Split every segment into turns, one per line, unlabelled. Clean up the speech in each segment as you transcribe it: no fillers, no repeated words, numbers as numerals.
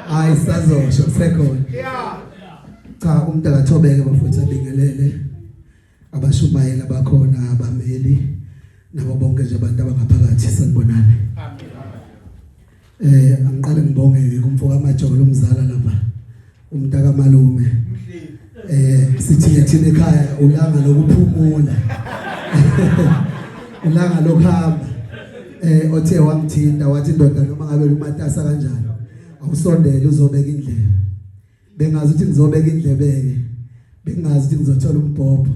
Hayi, sazosho sekhona. Cha, umuntu akathobeke bafowethu, abingelele abashumayela bakhona, abameli nabo bonke nje abantu abangaphakathi. Sanibonani. Angiqale ngibonge kumfo kaMajolo, umzala lapha, umntaka malume. Sithi thina ekhaya ulanga lokuphumula, ulanga lokuhamba. Othe wangithinta wathi, "Indoda, noma ngabe kumatasa kanjani, awusondele uzobeka indlebe." Bengazi ukuthi ngizobeka indlebe ke, bengazi ukuthi ngizothola umbhobho.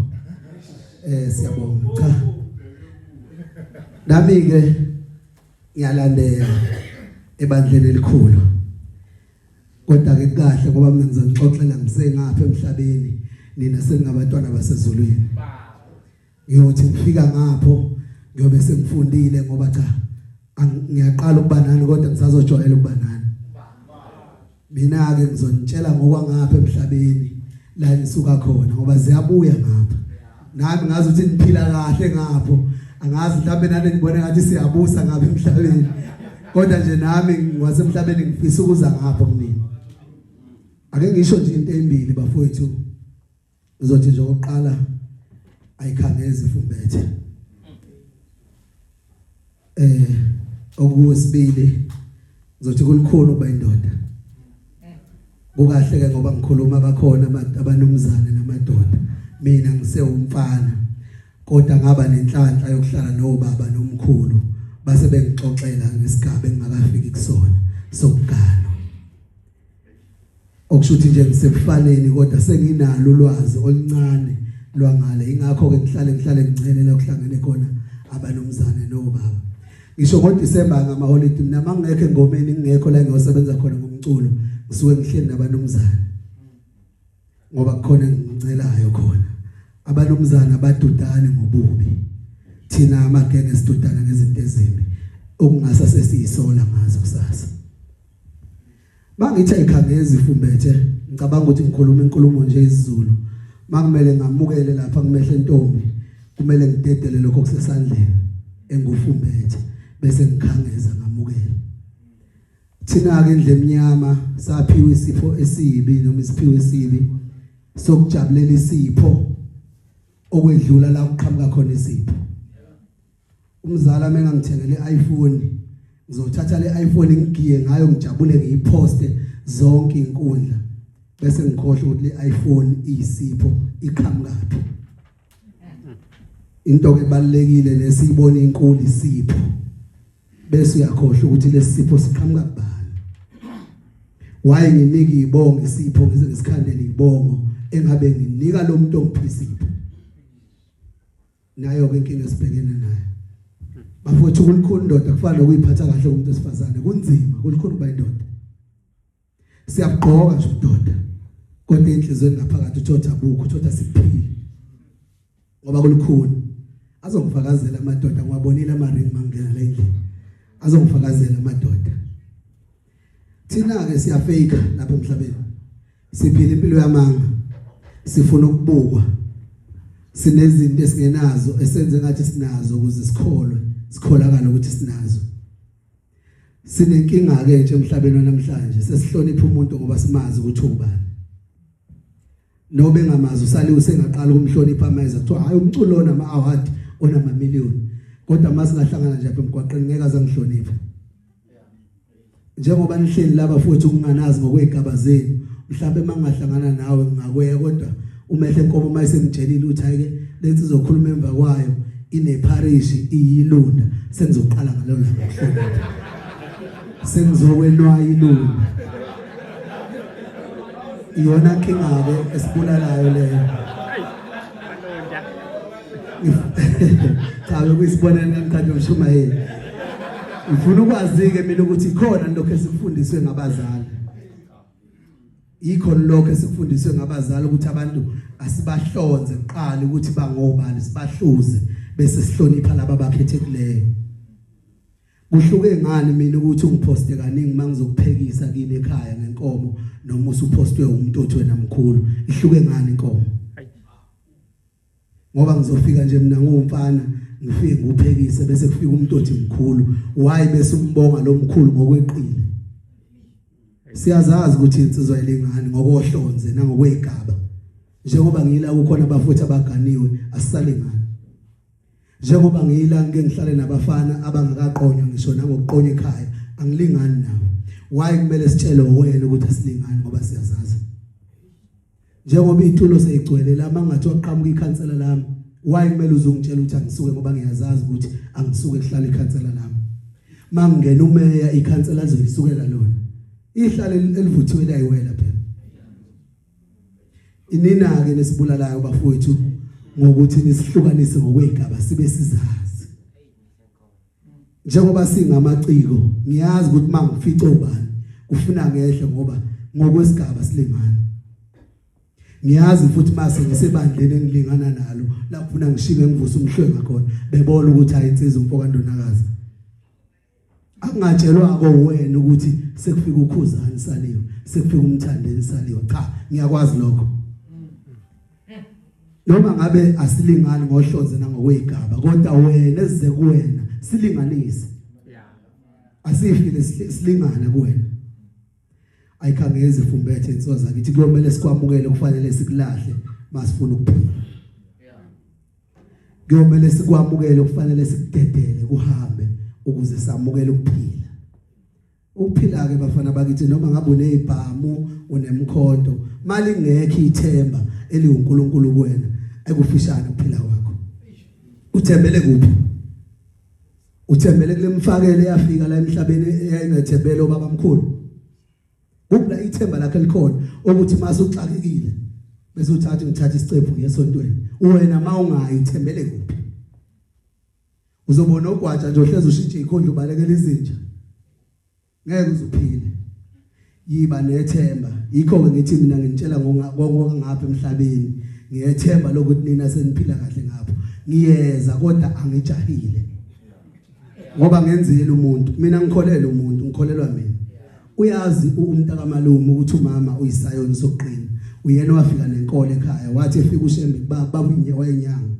Siyabonga. Cha, nami ke ngiyalandela ebandleni elikhulu, kodwa ke kahle ngoba mina ngizonixoxela ngisengapha emhlabeni, nina seningabantwana basezulwini. Ngiyothi ngifika ngapho ngiyobe sengifundile, ngoba cha, ngiyaqala ukuba nani, kodwa ngisazojwayela ukuba nani. Mina ke ngizonitshela ngokwangapha emhlabeni la nisuka khona, ngoba ziyabuya ngapha. Nami ngazi ukuthi niphila kahle ngapho, angazi mhlawumbe nani ngibone ngathi siyabusa ngapha emhlabeni, kodwa nje nami ngwasemhlabeni, ngifisa ukuza ngapho kunini. Ake ngisho nje into embili, bafowethu. Ngizothi nje okokuqala, ayikhangezi ifumbethe. Okwesibili ngizothi kulikhulu ukuba indoda. Kukahle ke ngoba ngikhuluma bakhona abanumzane namadoda, mina ngisewumfana, kodwa ngaba nenhlanhla yokuhlala nobaba nomkhulu, base bengixoxela ngesigaba engingakafiki kusona sokuganwa. Okusho ukuthi nje ngisebufaneni, kodwa senginalo ulwazi oluncane lwangale. Ingakho ke ngihlale ngicelela kuhlangene khona abanumzane nobaba. Ngisho ngoDisemba ngamaholidi, mina mangingekho engomeni, ngingekho la ngiyosebenza khona ngomculo, ngisuke ngihleli nabanumzane, ngoba kukhona engincelayo khona. Abanumzane abadudani ngobubi, thina amagenge sidudana ngezinto ezimbi okungasa sesiyisola ngazo kusasa. Bangithi ayikhangezi ifumbethe, ngicabanga ukuthi ngikhuluma inkulumo nje isiZulu. Makumele ngamukele lapha kumehle intombi, kumele ngidedele lokho kusesandleni engufumbethe, bese ngikhangeza ngamukele. Thina ke indle emnyama saphiwa isipho esibi noma isiphiwo esibi sokujabulela isipho okwedlula la kuqhamuka khona isipho. Umzala mengangithengele iPhone, ngizothatha le iPhone ngigiye ngayo, ngijabule, ngiyiposte zonke inkundla, bese ngikhohlwa ukuthi le iPhone iyisipho, iqhamukaphi. Into ke ebalekile lesiyibona inkulu isipho, bese uyakhohlwa ukuthi lesipho siqhamuka kubani. Waye nginika ibongo isipho, ngize ngisikhandele ibongo engabe nginika lo muntu ongipha isipho. Nayo ke inkinga esibhekene nayo, bafowethu. Kulikhulu indoda, kufana nokuyiphatha kahle kumuntu wesifazane, kunzima, kulikhulu kuba indoda. Siyabugqoka nje ubudoda, kodwa enhliziyweni ngaphakathi uthotha abukho, uthotha siphile, ngoba kulikhulu. Azongifakazela amadoda, ngiwabonile amaringi mangena la endlini, azongifakazela amadoda. Thina ke siyafake lapha emhlabeni, siphila impilo yamanga, sifuna ukubukwa, sinezinto esingenazo esenze ngathi sinazo ukuze sikholwe, sikholakala ukuthi sinazo. Sinenkinga ke nje emhlabeni namhlanje, sesihlonipha umuntu ngoba simazi ukuthi ubani, nobe engamazi usale usengaqala ukumhlonipha ameza kuthiwa hayi, umculo onama award, onama million, kodwa masingahlangana nje apha emgwaqeni ngeke azangihloniphe. Njengoba nihleli laba futhi ukunganazi ngokwezigaba zenu, mhlawumbe mangingahlangana nawe ngingakweya, kodwa umehle enkomo mayisengitshelile ukuthi hayi ke lethi izokhuluma emva kwayo inepharishi iyilunda, sengizoqala ngalelo langa ukuhlonipha, sengizokwenwaya ilunda. Iyona nkinga ke esibulalayo leyo. Cha, bekuyisibonelo namhlanje, umshumayeli. Ngifuna ukwazi-ke mina ukuthi ikhona lokho esikufundiswe ngabazali, yikho lokho esikufundiswe ngabazali ukuthi abantu asibahlonze kuqala ukuthi bangobani, sibahluze, bese sihlonipha laba abakhethekileyo. Kuhluke ngani mina ukuthi ungiphoste kaningi mangizokuphekisa kini ekhaya ngenkomo, noma usupostwe umuntu othi wena mkhulu? Ihluke ngani inkomo? Ngoba ngizofika nje mina ngumfana. Ngifike ngiwuphekise bese kufika umuntu othi mkhulu, why bese umbonga lo mkhulu ngokweqile? Siyazazi ukuthi insizwa ilingani ngokohlonze nangokwegaba. Njengoba ngila kukhona abafowethu abaganiwe asisalingani. Njengoba ngiyila ngike ngihlale nabafana abangakaqonywa ngisho nangokuqonywa ekhaya angilingani nabo. Why kumele sitshele wena ukuthi asilingani ngoba siyazazi. Njengoba itulo seyigcwele la mangathiwa qhamuka ikhansela lami why kumele uzongitshela ukuthi angisuke ngoba ngiyazazi ukuthi angisuke kuhlala ikhansela lami. Mangingena umeya ikhansela lizoyisukela lona. Ihlale elivuthiwe liyayiwela phela. Inina ke nesibulalayo bafowethu ngokuthi nisihlukanise ngokwezigaba sibe sizazi. Njengoba singamaciko ngiyazi ukuthi mangifice ubani kufuna ngehle ngoba ngokwesigaba silingana. Ngiyazi futhi mase ngisebandleni engilingana nalo la kufuna ngishinge ngivuse umhlwenga khona bebona ukuthi hayi insizwa umfo kaNdonakazi. Akungatshelwako wena ukuthi sekufika ukhuzani saliwe, sekufika umthandeni saliwe. Cha, ngiyakwazi lokho. Noma ngabe asilingani ngohlonze nangokwegaba kodwa wena esize kuwena silinganise. Asifile silingane kuwena. Ayikhangezi fumbethe insizwa zakithi kuyomele sikwamukele kufanele sikulahle masifuna ukuphila. Kuyomele sikwamukele kufanele sikudedele kuhambe ukuze samukele ukuphila. Ukuphila ke bafana bakithi noma ngabe unezibhamu unemkhonto mali ngekho ithemba eliwuNkulunkulu kuwena ekufishane ukuphila kwakho. Uthembele kuphi? Uthembele kulemfakele eyafika la emhlabeni eyayingethembele obaba mkhulu. Kuphi la ithemba lakhe likhona ukuthi mase uxakekile bese uthatha ngithatha isicephu ngesontweni. Wena mawungayi uthembele kuphi? Uzobona ogwaja nje ohlezi ushintshe ikhondlo ubalekela izinja. Ngeke uzuphile. Yiba nethemba. Yikho ke ngithi mina nginitshela ngokungapha emhlabeni. Ngiyethemba lokuthi nina seniphila kahle ngapho. Ngiyeza kodwa angijahile. Ngoba ngenzile umuntu. Mina ngikholelwa umuntu, ngikholelwa mina. Uyazi umntakamalume ukuthi umama uyisayoni sokuqina. Uyena wafika nenkolo ekhaya wathi efika uShembe baba wayenyanga.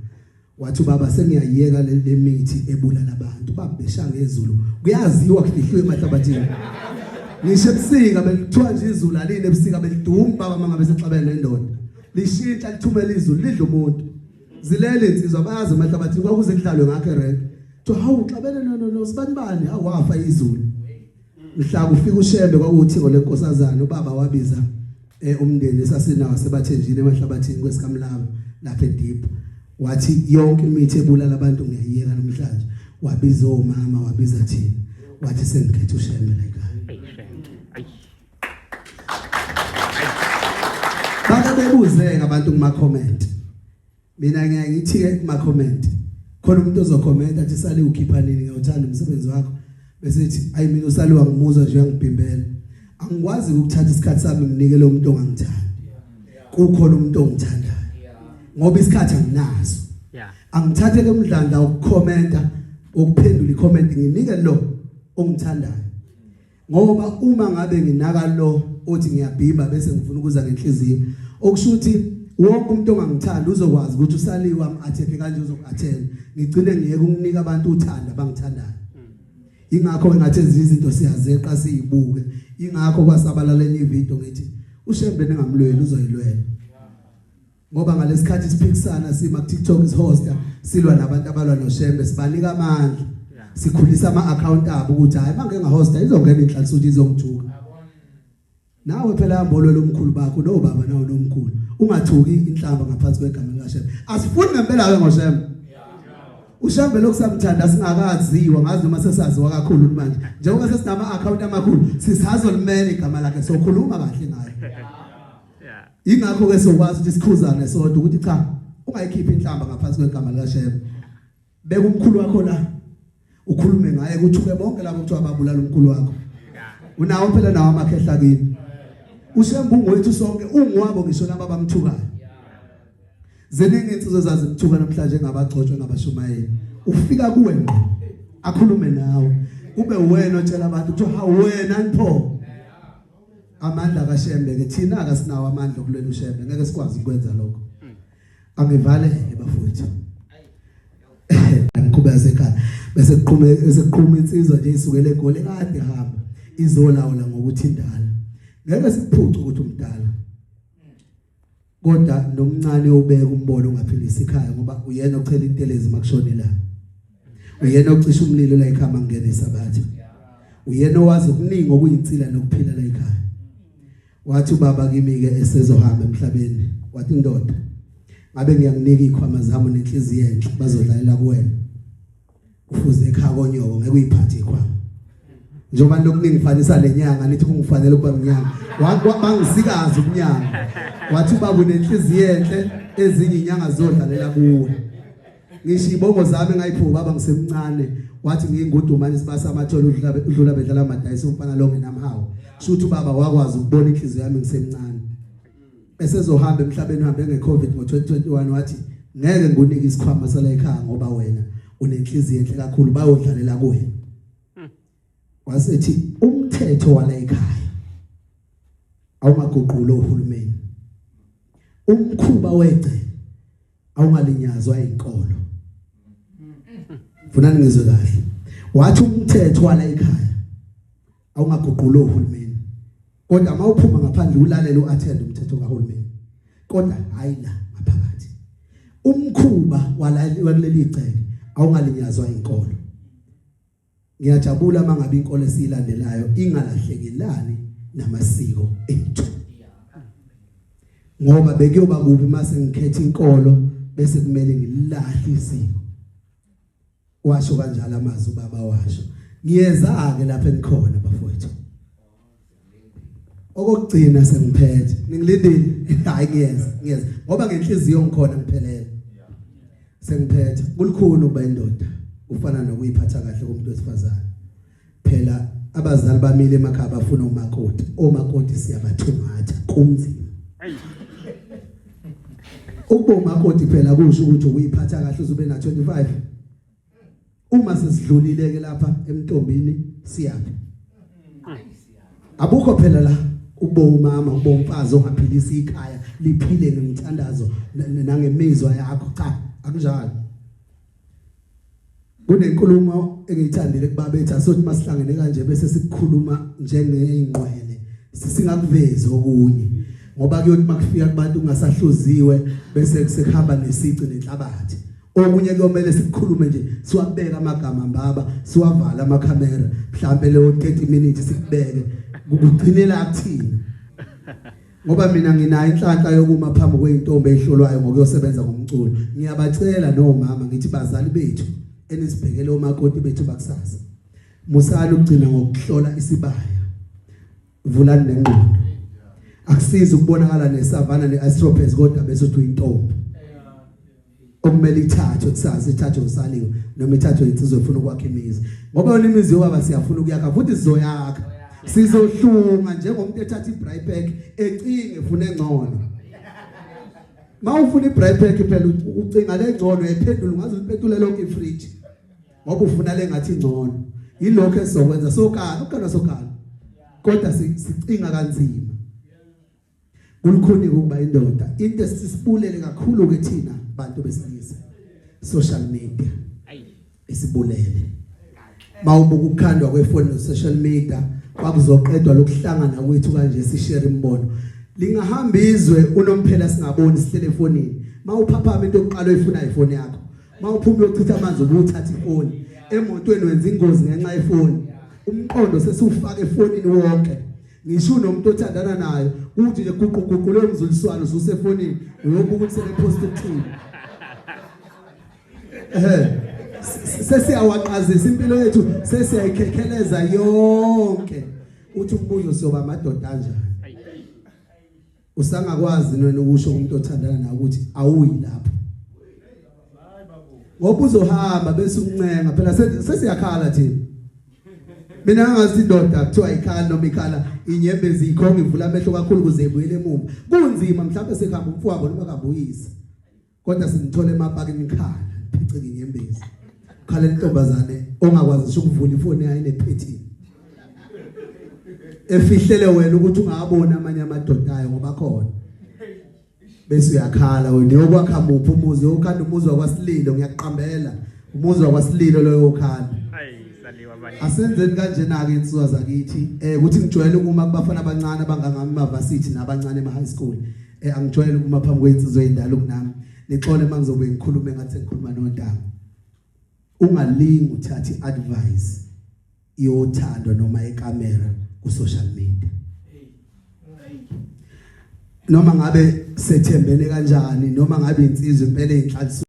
Wathi ubaba sengiyayiyeka le mithi ebulala abantu. Baba besha ngezulu. Kuyaziwa kufihliwe emahlabathini. Ngisho ebusika belithiwa nje izulu aline ebusika beliduma baba mangabe sexabene nendoda. Lishintsha lithumela izulu lidla umuntu. Zilele insizwa bayazi emahlabathini kwakuze kudlalwe ngakho erenk. Kuthiwa hawu xabene no no no sibani bani hawu wafa izulu. Mhla kufika uShembe kwakuwuthingo lenkosazana ubaba wabiza umndeni esasinawo sebathenjini emahlabathini kwesikamlaba lapha eDeep. Wathi yonke imithi ebulala abantu ngiyayiyeka namhlanje. Wabiza omama wabiza thina. Wathi sengikhetha uShembe la ekhaya. Bake bebuzeka abantu kuma comment. Mina ngiyaye ngithi ke kuma comment. Khona umuntu ozokhomenta athi sali ukhipha nini ngiyawuthanda umsebenzi wakho. Bese ethi ayi mina usali wangimuzwa nje uyangibhimbela. Angikwazi ukuthatha isikhathi sami nginike lo muntu ongangithandi. Kukhona umuntu ongithandayo. Ngoba isikhathi anginaso. Angithathe ke umdlandla wokukhomenta ukuphendula icomment nginike lo ongithandayo. Ngoba uma ngabe nginaka lo othi ngiyabhimba bese ngifuna ukuza ngenhliziyo okusho ukuthi wonke umuntu ongangithandi uzokwazi ukuthi usaliwe am-attack kanje uzoku-attend ngigcine ngiyeke ukunika abantu uthando abangithandayo. Ingakho ngathi ezinye izinto siyazeqa siyibuke. Ingakho kwasabalala enye ivideo ngithi uShembe ningamlweli uzoyilwela. Ngoba ngalesikhathi siphikisana sima ku TikTok isihosta silwa nabantu abalwa noShembe sibanika amandla. Sikhulisa ama account abo ukuthi hayi mangeke ngahosta izongena inhlanhla izongithuka. Nawe phela hamba olwela umkhulu bakho nobaba nawe nomkhulu. Ungathuki inhlamba ngaphansi kwegama likaShembe. Asifuni ngempela ke ngoShembe. uShembe lokhu samthanda singakaziwa ngazi noma sesaziwa kakhulu manje. Njengoba sesinama account amakhulu sisazolimela igama lakhe sokhuluma kahle ngaye. Ingakho ke sokwazi ukuthi sikhuzane sodwa ukuthi cha ungayikhiphi inhlamba ngaphansi kwegama likaShembe. Beka umkhulu wakho la ukhulume ngaye kuthuke bonke labo kuthiwa babulala umkhulu wakho. Unawo phela nawo amakhehla kini. uShembe ungowethu sonke ungwabo ngisho laba abamthukayo. Ziningi insizwa ezazimthuka namhlanje ngabagcotshwa ngabashumayeli. Ufika kuwe ngqo akhulume nawe kube wena otshela abantu ukuthi ha wena nipho amandla kaShembe ke thina akasinawo amandla okulwela uShembe ngeke sikwazi ukwenza lokho. Angivalele bafowethu. imikhuba yasekhaya bese kuqhume bese kuqhuma insizwa nje isukele egoli kade hamba izolawula ngokuthi indala ngeke sikuphuce ukuthi umdala kodwa nomncane ubeka umbono ungaphilisa ikhaya ngoba uyena ochela intelezi makushona la uyena ocisha umlilo la ekhaya mangena isabatha uyena owazi okuningi okuyinsila nokuphila la ekhaya wathi ubaba kimi ke esezohamba emhlabeni wathi indoda ngabe ngiyakunika ikhwama zami nenhliziyo enhle bazodlalela kuwena ufuze ekhaya konyoko ngeke uyiphathe ikhwama njengoba lokhu ningifanisa lenyanga nithi kungifanele ukuba mnyama bangisikazi umnyama wathi ubaba unenhliziyo enhle ezinye inyanga zodlalela kuwe ngisho ibongo zami engayiphuka baba ngisemncane wathi ngingudumane sibasa amathole udlula udlula bedlala amadayisi umfana lo ngenamhawu shuthi ubaba wakwazi ukubona inhliziyo yami ngisemncane esezohamba emhlabeni uhambe ngeCovid ngo2021 wathi ngeke ngikunike isikhwama sala ekhaya ngoba wena unenhliziyo enhle kakhulu bayodlalela kuwe wasethi umthetho wala ekhaya awungaguquli uhulumeni umkhuba wegceke awungalinyazwa inkolo funani ngizwe kahle wathi umthetho wala ekhaya awungaguquli uhulumeni kodwa mawuphuma ngaphandle ulalele uattend umthetho kahulumeni kodwa hayi la ngaphakathi umkhuba waleli igceke awungalinyazwa inkolo Ngiyajabula mangabe inkolo esiyilandelayo ingalahlekelani namasiko ethu. Ngoba bekuyoba kubi mase ngikhetha inkolo bese kumele ngilahle isiko. Washo kanjalo amazwi ubaba washo. Ngiyeza ke lapha enikhona bafowethu. Okokugcina sengiphethe. Ningilindile? Hayi ngiyeza, ngiyeza. Ngoba ngenhliziyo ngikhona ngiphelele. Sengiphethe. Kulukhuni ukuba indoda kufana nokuyiphatha kahle komuntu wesifazane. Phela abazali bamile emakhaya bafuna umakoti. Omakoti siyabathungatha kunzima. Ukuba umakoti phela kusho ukuthi ukuyiphatha kahle uzube na 25. Uma sesidlulile ke lapha emntombini siyaphi? Abukho phela la ukuba umama ukuba umfazi ongaphilisi ikhaya liphile ngemthandazo nangemizwa yakho cha akunjalo. Kunenkulumo engiyithandile kubaba ethi asothi masihlangene kanje bese sikukhuluma njengeyingqwele singakuvezi okunye ngoba kuyothi makufika kubantu kungasahluziwe bese sekuhamba nesici nenhlabathi okunye kuyomele sikukhulume nje siwabeka amagama mbaba siwavala amakhamera mhlambe leyo 30 minutes sikubeke kugcinela kuthina ngoba mina nginayo inhlanhla yokuma phambi kweintombi ehlolwayo ngokuyosebenza ngomculo ngiyabacela nomama ngithi bazali bethu enisibhekele omakoti bethu bakusasa musani ukugcina ngokuhlola isibaya vulani nengqondo akusizi ukubonakala nesavana neastropes kodwa bese uthi uyintombi okumele ithathwe kusasa ithathwe usaliwe noma ithathwe insizwa efuna ukwakha imizi ngoba yona imizi yobaba siyafuna ukuyakha futhi sizoyakha sizohlunga njengomuntu ethatha ibraai pack ecinge efuna engcono mawufuna ibraai pack phela ucinga lengcono ephendula ungaze ulipetule lonke ifridge ngoba ufuna lengathi ingcono yilokho esizokwenza sokala ukukana sokala kodwa sicinga kanzima Kulukhuni ukuba indoda into esisibulele kakhulu ke thina bantu besilisa social media isibulele mawubuka ukukhandwa kwefoni no social media kwakuzoqedwa lokuhlangana kwethu kanje sishare imbono lingahamba izwe unomphela singaboni sihlele efonini mawuphaphama into yokuqala oyifuna ifoni yakho mawuphuma uyochitha amanzi ubuthatha ifoni emotweni wenza ingozi ngenxa yefoni umqondo sesiwufaka efonini wonke ngisho unomuntu othandana naye uthi nje guqu guqu leyo mzuliswano ususefonini uyobuka ukuthi sebepost ukuthini ehe sesiyawaqazisa impilo yethu sesiyayikhekheleza yonke uthi umbuzo siyoba amadoda anjani usangakwazi nona ukusho umuntu othandana naye ukuthi awuyi lapho ngoba uzohamba bese uncenga phela sesiyakhala thina mina ngazi indoda kuthiwa ikhala noma ikhala inyembezi ikhonga ivula amehlo kakhulu kuze ibuyele emuva kunzima mhlawumbe sekuhamba umfowabo noma kabuyise kodwa sinithole emapakini ikhala phicika inyembezi khala intombazane ongakwazi ngisho ukuvula ifoni yayo inephethini efihlele wena ukuthi ungaboni amanye amadoda ayo ngoba khona bese uyakhala wena uyokwakha muphi umuzi uyokhanda umuzi wakwasililo ngiyaqambela Umuzwa kwasililo loyo okhala.
Ayi saliwa abanye.
Asenzeni kanjena ke insizwa zakithi ukuthi ngijwayele ukuma kubafana abancane abangangami emavasithi nabancane ema high school. Angijwayele ukuma phambi kwensizwa ezindala kunami. Nixole mangizobe ngikhuluma engathi ngikhuluma nontanga. Ungalingi uthathe advice yothando noma ikamera ku social media. Noma ngabe sethembene kanjani, noma ngabe insizwa impela inhlansi.